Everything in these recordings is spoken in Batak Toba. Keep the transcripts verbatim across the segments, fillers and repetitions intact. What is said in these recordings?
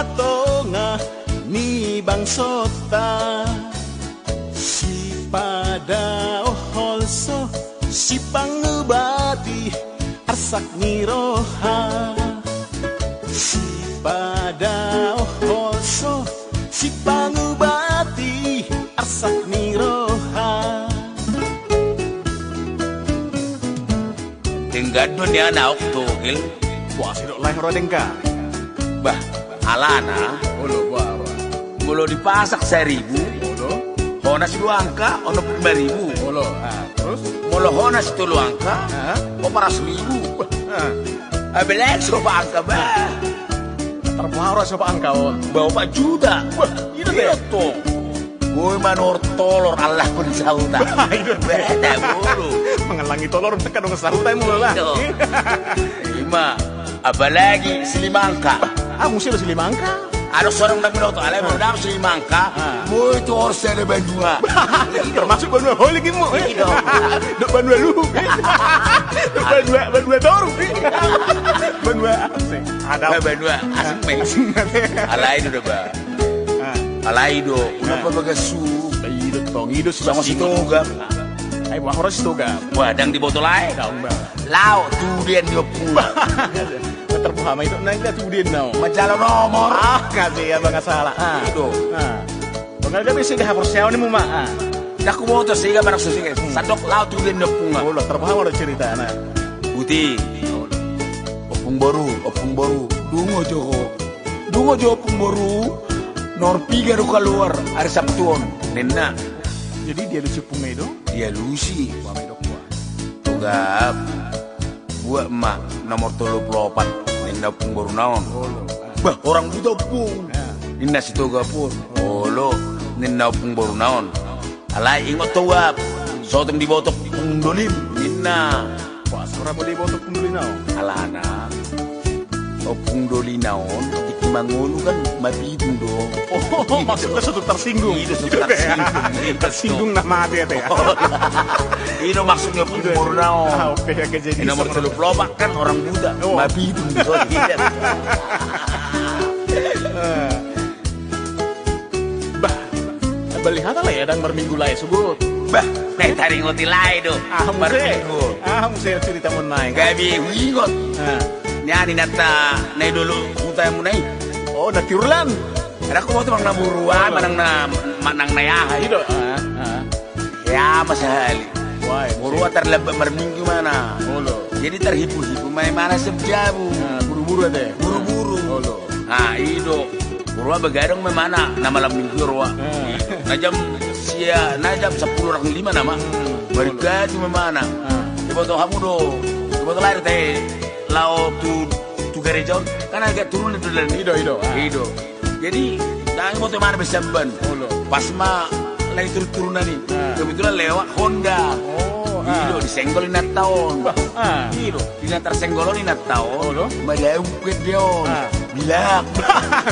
Tonga ni bangsonta, sipadaohon so, sipangubati arsak ni roha. Sipadaohon so, sipangubati arsak ni roha. Denggan do nian ahu, Togel. Boasa didok lae ho ro denggan? Bah, alana. Olo, boha, boha? Molo dipasak saribu, olo, honas dua angka, onom pulu lima ribu. Olo, ah, terus? Molo honas tolu angka, ah, opat ratus ribu. Bah, ah. Apalagi so opat angka, bah. Tarboha ro so opat angka on. Bah, opat juta. Bah, i do, iya, tong. Boi manuhor tolor, Allah pun sahuta. Bah, i do. Bah, olo. Mangallangi tolor, ndang adong sahuta i molo lah. Iya. Ima, apalagi silima angka. Ah, muse do silima angka. Adong sorang ndang binoto, alai molo dapot silima angka, ah, boi tuhor sada banua. Termasuk banua holik i, Mo. Iya. Dok banua luhut. Dok banua, banua toru. Banua apa sih? Ada. Bah, banua asing, Bang. Asing. Alai do, bah. Ah. Alai do, unang, ah, pabagas suhut. Bah, i do tong, i do songon Sitogap. Ah. Ai, boha ro Sitogap? Bah, ndang diboto lae. Daun, bah. Laho tu dia ni ompung. Tarboha ma i do, nang dia tu dia nau. Manjalo nomor. Ah, kasi ya, bang, salah. Ah. I do. Ah. Bang, gabe sega haporseaon i, Mo, ma. Ah. Ndang huboto sega, barang so sega. Hmm. Sandok laho tu dia ni ompung. Olo, tarboha ma do ceritana. Boti. Olo. Ompung boru, ompung boru. Dungo jo ho. Dungo jo, ompung boru, nomor piga do kaluar ari Sabtu on, ninna. Jadi dialusi ompungna i do? Dialusi. Boha ma didok, boha? Togap, buat ma nomor tolu pulu opat, ninna ompung boruna on. Olo. Bah, orang buta, ompung. Ah. Ninna si Togap on. Olo, ninna ompung boruna on. Alai ingot, Togap, so tung diboto ompung dolim, ninna. Boasa ra molo diboto ompung dolina on? Alana ompung dolina on, tingki mangolu kan mapitung do. Oh, maksudna so tung tarsinggung. I do, so tung tarsinggung. Tarsinggung na mate ate. I do maksudna ompung boruna on. Ah, oke, oke, jadi nomor tolu pulu opat kan orang buta. Oh. Mapitung do. Iya. Eh. Bah, bali hata lae, ndang marminggu lae sogot. Bah, eh, taringoti lae do. Ah, muse. Marminggu. Ah, muse cerita mon naeng. Gabe huingot. Ah. Nian inanta na i dolo, huta muna i. Oh, na tiur lan. Ndang huboto manang na boru aha, manang na, manang na aha. I do. Ah, ah. Ya, ma sahali. Wah, boru tarlambat marminggu imana. Olo. Jadi tarhipu-hipu ma imana siap jabu. Ah, buru-buru ate. Buru-buru. Olo. Ah, i do. Boru begadang ma imana, na malam minggu roa. Ah. I do. Na jam sia, na jam sampulu rang lima nama. Hmm. Margaju ma imana. Ah. Diboto hamu do. Diboto lae do ate. Laho tu, tu gareja on. Kan agak turun i do dalan. I do, i do. Ah. I do. Jadi, ndang diboto imana be siamban. Olo. Pas ma lae turun-turunan i. Ah. Kebetulan lewat Honda. Oh, ah. I do, disenggol inanta on. Bah, ah. I do, di na tarsenggol on inanta on. Olo. Madabu buku ende on. Ah. Bilak.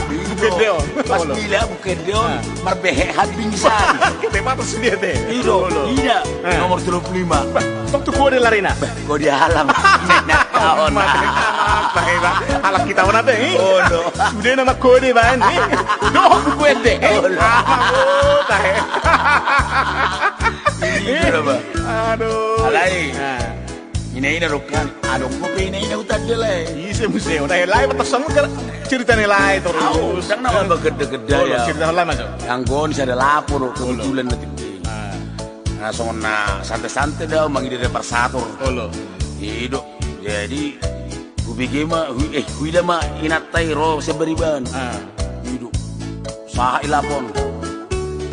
Buku ende on. I do. Pas bilak buku ende on. Ah. Marbehe hambing san. Ketepa tu sude ate. I do. Olo. Ida. Ah. Nomor tolu pulu lima. Bah, tong tu kode larina. Bah. Kode alang. Nah, taon. Mate, tahe, ba. Alang hita on ate, eh? Olo. Sude nama kode baen, eh? Dohot buku ende, eh? Olo. Ah, oh, tahe. Ini berapa? Aduh. Alai. Nah. Ina-ina do kan. Adong dope ina-ina huta dia lae. Ise muse, udah lae, patah sama kan cerita ni lae terus. Au, ndang nama bagedda-gedda. Olo, ya. Cerita lae masuk. Yang goni sada lapor kebetulan nanti. Ah. Na songon na sante-sante do au mangida-ida parsator. Olo. I do. Jadi hubege ma, hu-, eh, huida ma inanta i ro sian bariban. Ah. I do. Sahat i lapor.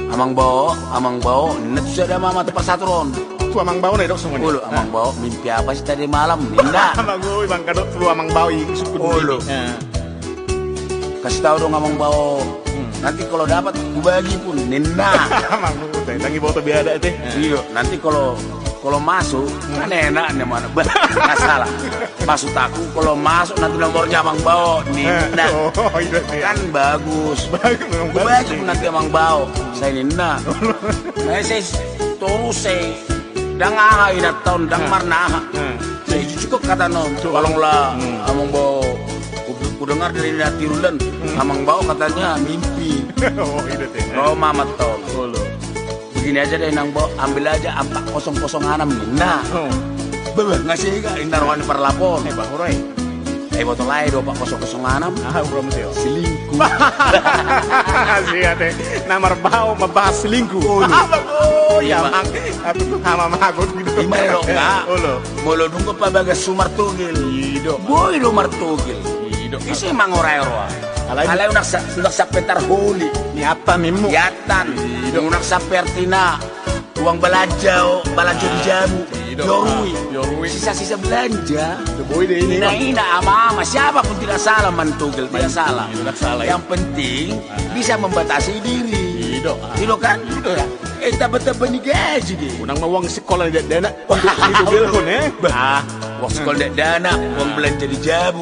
Amang bao, amang bao, ninna tu sada mama tu parsator on. Tu amang bao na didok songon i. Olo, amang bao, mimpi apa sih tadi malam, ninna. Amang bao, amang bao i sukun. Olo. Ah. Kasih tahu dong amang bao. Hmm. Nanti kalau dapat, kubagi pun, ninna. Amang bao, ndang diboto be adat ate. Iyo, nanti kalau, kalau masuk, hmm, kan enak nih mana. Bah, nggak salah. Maksud aku, kalau masuk nanti nomornya amang bao, ninna. Oh, iya, iya. Kan bagus. Bagus, memang bagus. Kubagi pun nanti amang bao, saya ninna. Nah, saya s-, terus saya ndang aha inanta on, ndang marnaha. Hmm. Sai jujur kok kata non, tolonglah, hmm, amang bao. Kudengar dari Natirulan, Amang Bao katanya mimpi. Oh, iya, teh. Roma mantong. Olo. Begini aja deh, Nang Bao, ambil aja empat kosong kosong enam nih. Nah. Oh. Bebe, ngasih gak ini taruhan parlapon. Eh, Bang Roy. Eh, botol aja do empat kosong kosong enam. Ah, udah mesti. Selingkuh. Siate. Namar Bao membahas selingkuh. Olo. Abang, oh, iya, Bang. Aku tuh sama magot gitu. Ima lo, enggak? Olo. Molo dung pabagas sumartogel. Ido. Boi do martogel. Ido. Ise mangora-ora. Alai unang sa-, unang sampe tarholi. Niatan immu. Niatan. Ido. Unang sampe artina uang balanja, o, balanja di jabu. Ido. Diorui. Diorui. Sisa-sisa belanja. Boi de ini. Ina-ina, ama-ama, siapa pun tidak salah mantogel, tidak salah. Tidak salah, ya. Yang penting bisa membatasi diri. Ido. Ido kan? Ido ya. Eh, taba-taba ni gaji de. Unang ma uang sekolah dakdanak. Untuk itu belkon, eh? Bah, uang sekolah dakdanak, uang belanja di jabu.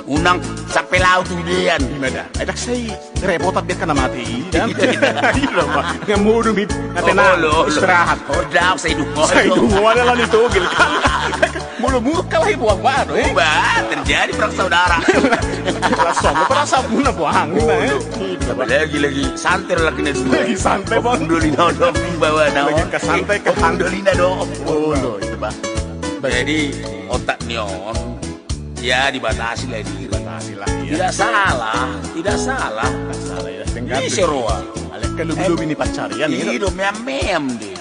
Unang sampe laut tu idean. Ima da. Eh, dak sai repotan dia kena mati, kan? Iya, Pak. Nggak mau dumi. Nanti na istirahat. Oh, dak sai dungo. Sai dungo ada lah ditogel. Mulu murka lah ibu apa, no, eh? Bah, terjadi perang saudara. Langsung perang sabuna buang, eh? Apalagi lagi santer lagi nih dua. Lagi santai, Bang. Doli na dong, bawa na. Lagi ke santai, ke santai. Doli na dong. Oh, lo, itu, Bang. Jadi, otak ni on, ya, dibatasi lah diri. Dibatasi lah, iya. Tidak salah, tidak salah. Tidak salah, ya. Bisa roa. Alek ke lobi-lobi ni pancarian, ya. Ido meam-meam de.